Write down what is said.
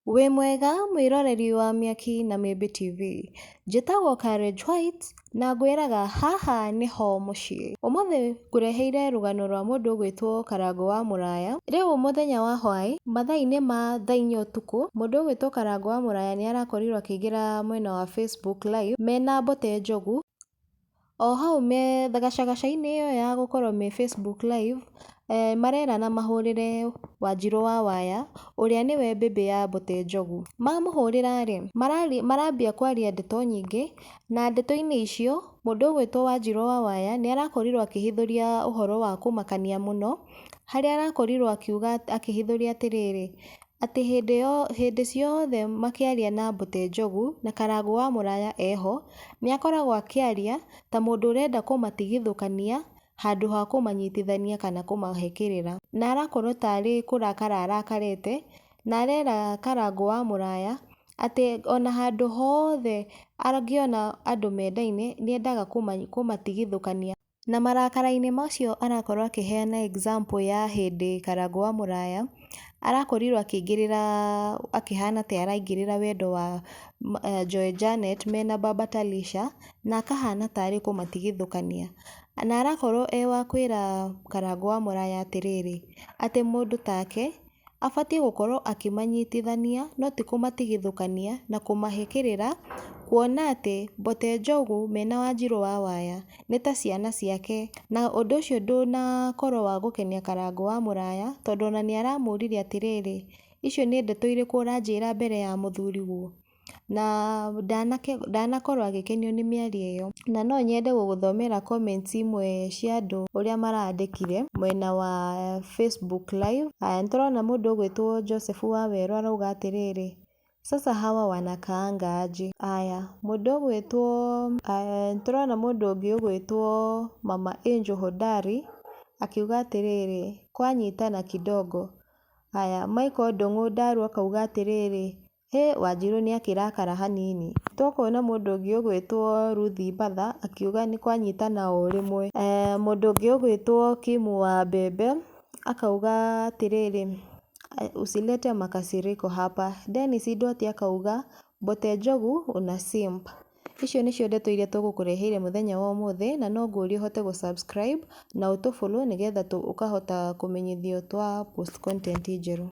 Wĩ mwega mwĩroreri wa Mĩaki na Mĩmbi TV, njĩtagwo Courage White na ngwĩraga haha nĩho mũciĩ. Ũmũthĩ ngũreheire rũgano rwa mũndũ ũgwĩtwo Karangũ wa Mũraya. Rĩu mũthenya wa hwaĩ, mathaa-inĩ ma thaa inya ũtukũ, mũndũ ũgwĩtwo Karangũ wa Mũraya nĩ arakorirwo akĩingĩra mwena wa Facebook Live mena Mbote Njogu. O hau me gacagaca-inĩ ĩyo ya gũkorwo me Facebook Live, marerana mahũrĩre Wanjirũ wa Waya, ũrĩa nĩwe mbĩmbĩ ya Mbote Njogu. Mamũhũrĩra rĩ, marambia kwaria ndeto nyingĩ, na ndeto-inĩ icio, mũndũ ũgwĩtwo Wanjirũ wa Waya nĩ arakorirwo akĩhithũria ũhoro wa kũmakania mũno, harĩa arakorirwo akiuga akĩhithũria atĩrĩrĩ, atĩ hĩndĩ ciothe makĩaria na Mbote Njogu na Karangũ wa Mũraya eho, nĩ akoragwo akĩaria ta mũndũ ũrenda kũmatigithũkania handũ ha kũmanyitithania kana kũmahe kĩrĩra. Na arakorwo tarĩ kũrakara arakarĩte, na arera Karangũ wa Mũraya atĩ ona handũ hothe angĩona andũ mendaine nĩ endaga kũmatigithũkania. Na marakara-inĩ macio arakorwo akĩheana example ya hĩndĩ Karangũ wa Mũraya arakorirwo akĩingĩrĩra akĩhana ta araingĩrĩra wendo wa Joy Janet mena Baba Talisha, na akahana tarĩ kũmatigithũkania. Na arakorwo e wa kwĩra Karangũ wa Mũraya atĩrĩrĩ, atĩ mũndũ take abatiĩ gũkorwo akĩmanyitithania no ti kũmatigithũkania na kũmahe kĩrĩra, kuona atĩ Mbote Njogu mena Wanjirũ wa Waya nĩ ta ciana ciake, na ũndũ ũcio ndũnakorwo wa gũkenia Karangũ wa Mũraya, tondũ ona nĩ aramũririe atĩrĩrĩ, icio nĩ ndeto irĩkũ ũranjĩra mbere ya mũthuriguo? Na ndanakorwo agĩkenio nĩ mĩario ĩyo. Na no nyende gũgũthomera comments imwe cia andũ ũrĩa marandĩkire mwena wa Facebook Live. Haya, nĩtũrona mũndũ ũgwĩtwo Joseph Wawerũ arauga atĩrĩrĩ, "Sasa hawa wanakaanga aje?" Aya, mũndũ ũgwĩtwo, nĩtũrona mũndũ ũngĩ ũgwĩtwo Mama Angel Hodari akiuga atĩrĩrĩ, "Kwanyitana kidogo." Haya, Michael Ndung'u Ndaru akauga atĩrĩrĩ, "Hĩ, Wanjirũ nĩ akĩrakara hanini." Tũkona mũndũ ũngĩ ũgwĩtwo Ruth Mbatha akiuga nĩ kwanyitana o rĩmwe. Mũndũ ũngĩ ũgwĩtwo Kimu wa Mbembe akauga atĩrĩrĩ, "Usilete makasiriko hapa." Dennis Ndwati akauga, "Mbote Njogu una simp." Icio nĩcio ndeto iria tũgũkũreheire mũthenya wa ũmũthĩ, na no ngũrie ũhote gũ subscribe na ũtũ follow nĩgetha ũkahota kũmenyithio twa post content njerũ.